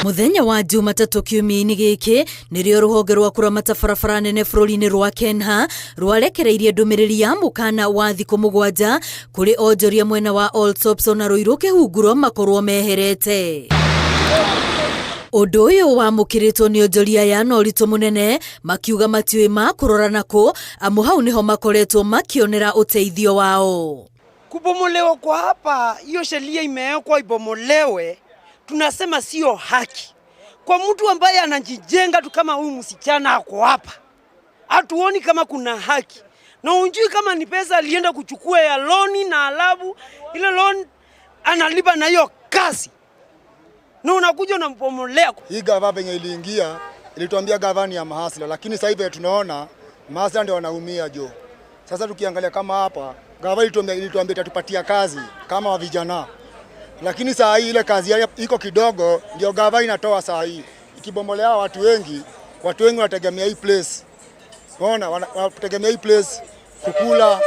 Mũthenya wa Jumatatũ kiumia-inĩ gĩkĩ nĩrĩo rũhonge rwa kũramata barabara nene bũrũri-inĩ rwa KENHA rwarekereirie ndũmĩrĩri ya mũkana wa thikũ 7 kũrĩ onjoria mwena wa Allsops na Ruiru kĩhunguro makorwo meherete. Ũndũ ũyũ wamũkĩrĩtwo nĩ onjoria aya na ũritũ mũnene makiuga matiũĩ makũrora nakũ amu hau nĩho makoretwo makĩonera ũteithio wao. Kubomolewa kwa hapa, hiyo sheria imewekwa ibomolewe, tunasema sio haki kwa mtu ambaye anajijenga tu kama huyu msichana ako hapa, hatuoni kama kuna haki, na unjui kama ni pesa alienda kuchukua ya loni na alabu ile loan analipa na hiyo kazi, na unakuja unampomolea. Hii gava venye iliingia ilituambia gava ni ya mahasla, lakini sasa hivi tunaona mahasla ndio wanaumia jo. Sasa tukiangalia kama hapa gava ilituambia itatupatia kazi kama wa vijana, lakini saa hii ile kazi iko kidogo, ndio gava inatoa saa hii ikibomolea watu wengi. Watu wengi wanategemea hii place, unaona, wanategemea hii place kukula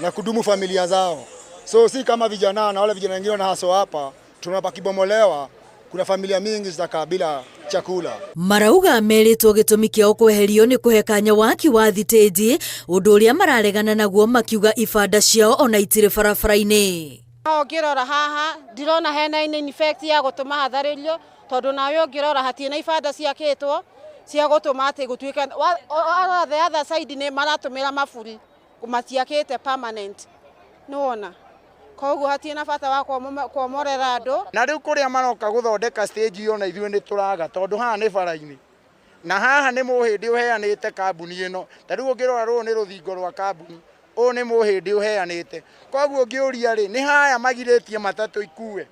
na kudumu familia zao. So si kama vijana na wale vijana wengine wanahaso hapa, tunapakibomolewa, kuna familia mingi zitakaa bila chakula. Marauga merĩtwo gĩtũmi kĩao kweherio nĩ kũhe kanya waki wa thitĩnji, ũndũ ũrĩa mararegana naguo makiuga ibanda ciao ona itirĩ barabara-inĩ. Ũngĩrora haha ndirona hena in effect ya gũtũma hatharĩrio, tondũ nawe ũngĩrora hatirĩ na ibanda ciakĩtwo cia gũtũma atĩ gũtuĩke the other side nĩ maratũmĩra maburi, matiakĩte permanent, nĩwona, koguo hatirĩ na bata wa kuomorera andũ. Na rĩu kũrĩa maroka gũthondeka stage ĩyo na ithuĩ nĩ tũraga, tondũ haha nĩ bara-inĩ na haha nĩ mũhĩndĩ ũheanĩte kambuni ĩno. Ta rĩu ũngĩrora rũrũ nĩ rũthingo rwa kambuni, ũyũ nĩ mũhĩndĩ ũheanĩte, koguo ũngĩũria rĩ, nĩ haya magirĩtie matatũ ikue,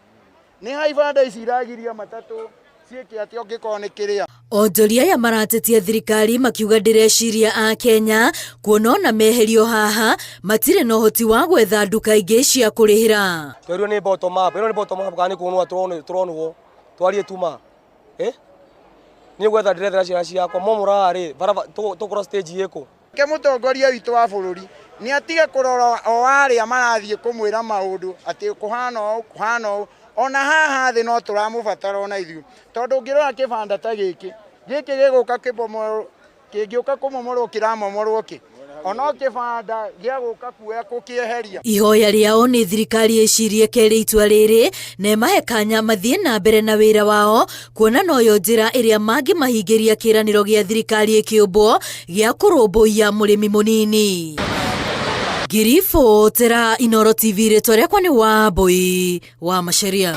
nĩ ha ibanda ici iragiria matatũ ciĩke atĩa ũngĩkorwo nĩ kĩrĩa. Onjoria aya maratetia thirikari makiuga ndĩreciria a Kenya kuona ona meherio haha matirĩ na ũhoti wa gwetha nduka ingĩ cia kũrĩhĩra. Twerirwo nĩ bottom up, ĩno nĩ bottom up kana nĩ kũnũa tũronwo twarie tuma niĩ gwetha ndĩrethera ciana ciakwa momora rĩ barabara tũkorwo stage ĩkũ. Ke mũtongoria witũ wa bũrũri nĩ atige kũrora o arĩa marathiĩ kũmwĩra maũndũ atĩ kũhana ũũ kũhana ũũ, ona haha thĩ no tũramũbatara ona ithuĩ, tondũ ũngĩrora kĩbanda ta gĩkĩ gĩkĩ gĩgũka kĩbomorwo, kĩngĩũka kũmomorwo kĩramomorwo kĩ ono kĩbanda gĩa gũka kuoya gũkĩeheria. Ihoya rĩao nĩ thirikari ĩcirie kerĩ itua rĩrĩ na ĩmahe kanya mathiĩ na mbere na wĩra wao, kuona noyo njĩra ĩrĩa mangĩmahingĩria kĩĩranĩro gĩa thirikari ĩkĩũmbwo gĩa kũrũmbũiya mũrĩmi mũnini. Ngiribotera Inooro TV, rĩtwa rĩakwa nĩ Wambui wa Macharia.